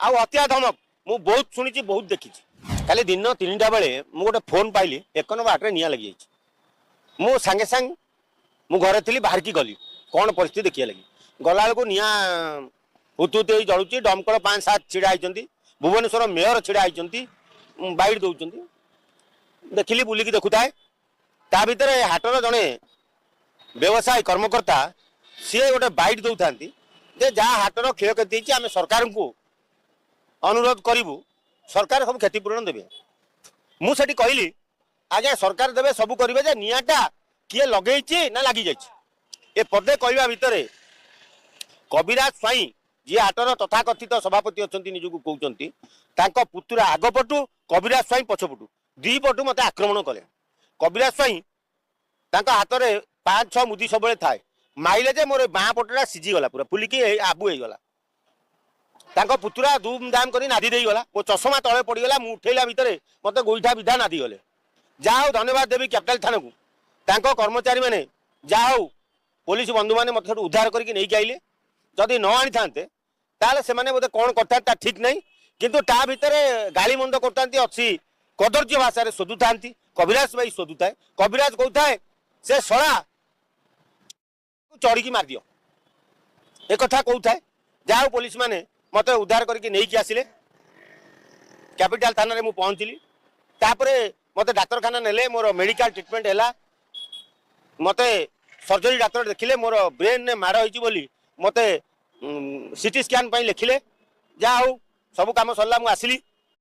ଆଉ ହତ୍ୟା ଧମକ ମୁଁ ବହୁତ ଶୁଣିଛି, ବହୁତ ଦେଖିଛି। କାଲି ଦିନ 3ଟା ବେଳେ ମୁଁ ଗୋଟେ ଫୋନ୍ ପାଇଲି, 1 ନମ୍ବର ହାଟରେ ନିଆଁ ଲାଗିଯାଇଛି। ମୁଁ ସାଙ୍ଗେ ସାଙ୍ଗେ, ମୁଁ ଘରେ ଥିଲି, ବାହାରିକି ଗଲି କ'ଣ ପରିସ୍ଥିତି ଦେଖିବା ଲାଗି। ଗଲାବେଳକୁ ନିଆଁ ହୁତୁ ହୁତୁ ହେଇ ଜଳୁଛି। ଦମକଳ 5 7 ଛିଡ଼ା ହେଇଛନ୍ତି, ଭୁବନେଶ୍ୱର ମେୟର ଛିଡ଼ା ହେଇଛନ୍ତି, ବାଇଟ୍ ଦେଉଛନ୍ତି। ଦେଖିଲି, ବୁଲିକି ଦେଖୁଥାଏ। ତା ଭିତରେ ହାଟର ଜଣେ ବ୍ୟବସାୟୀ କର୍ମକର୍ତ୍ତା, ସିଏ ଗୋଟେ ବାଇଟ୍ ଦେଉଥାନ୍ତି ଯେ ଯାହା ହାଟର କ୍ଷୟକ୍ଷତି ହେଇଛି, ଆମେ ସରକାରଙ୍କୁ ଅନୁରୋଧ କରିବୁ, ସରକାର ସବୁ କ୍ଷତିପୂରଣ ଦେବେ। ମୁଁ ସେଠି କହିଲି, ଆଜ୍ଞା, ସରକାର ଦେବେ, ସବୁ କରିବେ ଯେ ନିଆଁଟା କିଏ ଲଗେଇଛି ନା ଲାଗିଯାଇଛି? ଏ ପଦେ କହିବା ଭିତରେ କବିରାଜ ସ୍ୱାଇଁ, ଯିଏ ହାଟର ତଥାକଥିତ ସଭାପତି ଅଛନ୍ତି, ନିଜକୁ କହୁଛନ୍ତି, ତାଙ୍କ ପୁତୁରା ଆଗ ପଟୁ, କବିରାଜ ସ୍ୱାଇଁ ପଛପଟୁ, ଦି ପଟୁ ମୋତେ ଆକ୍ରମଣ କଲେ। କବିରାଜ ସ୍ୱାଇଁ ତାଙ୍କ ହାତରେ 5 6 ମୁଦି ସବୁବେଳେ ଥାଏ। ମାଇଲେ ଯେ ମୋର ବାଁ ପଟଟା ସିଝିଗଲା, ପୁରା ଫୁଲିକି ଆବୁ ହେଇଗଲା। ତାଙ୍କ ପୁତୁରା ଦୁମ୍ ଦାମ କରି ନାଦି ଦେଇଗଲା। ମୋ ଚଷମା ତଳେ ପଡ଼ିଗଲା। ମୁଁ ଉଠେଇଲା ଭିତରେ ମୋତେ ଗୋଇଠା ବିଧା ନାଦିଗଲେ। ଯାହା ହଉ, ଧନ୍ୟବାଦ ଦେବି କ୍ୟାପିଟାଲ ଥାନାକୁ, ତାଙ୍କ କର୍ମଚାରୀମାନେ, ଯାହା ହଉ, ପୋଲିସ ବନ୍ଧୁମାନେ ମୋତେ ସେଠୁ ଉଦ୍ଧାର କରିକି ନେଇକି ଆଇଲେ। ଯଦି ନ ଆଣିଥାନ୍ତେ, ତାହେଲେ ସେମାନେ ବୋଧେ କ'ଣ କରିଥାନ୍ତେ ତା ଠିକ୍ ନାହିଁ। କିନ୍ତୁ ତା ଭିତରେ ଗାଳି ମନ୍ଦ କରୁଥାନ୍ତି, ଅଛି କଦର୍ଯ୍ୟ ଭାଷାରେ ଶୋଧୁଥାନ୍ତି। କବିରାଜ ଭାଇ ଶୋଧୁଥାଏ, କବିରାଜ କହୁଥାଏ, ସେ ଶଳା ଚଢ଼ିକି ମାରିଦିଅ, ଏକଥା କହୁଥାଏ। ଯାହା ହଉ, ପୋଲିସ ମାନେ ମୋତେ ଉଦ୍ଧାର କରିକି ନେଇକି ଆସିଲେ। କ୍ୟାପିଟାଲ ଥାନାରେ ମୁଁ ପହଞ୍ଚିଲି। ତାପରେ ମୋତେ ଡାକ୍ତରଖାନା ନେଲେ, ମୋର ମେଡ଼ିକାଲ ଟ୍ରିଟମେଣ୍ଟ ହେଲା। ମୋତେ ସର୍ଜରୀ ଡାକ୍ତର ଦେଖିଲେ, ମୋର ବ୍ରେନରେ ମାଡ଼ ହେଇଛି ବୋଲି ମୋତେ ସିଟି ସ୍କାନ୍ ପାଇଁ ଲେଖିଲେ। ଯାହା ହଉ, ସବୁ କାମ ସରିଲା, ମୁଁ ଆସିଲି।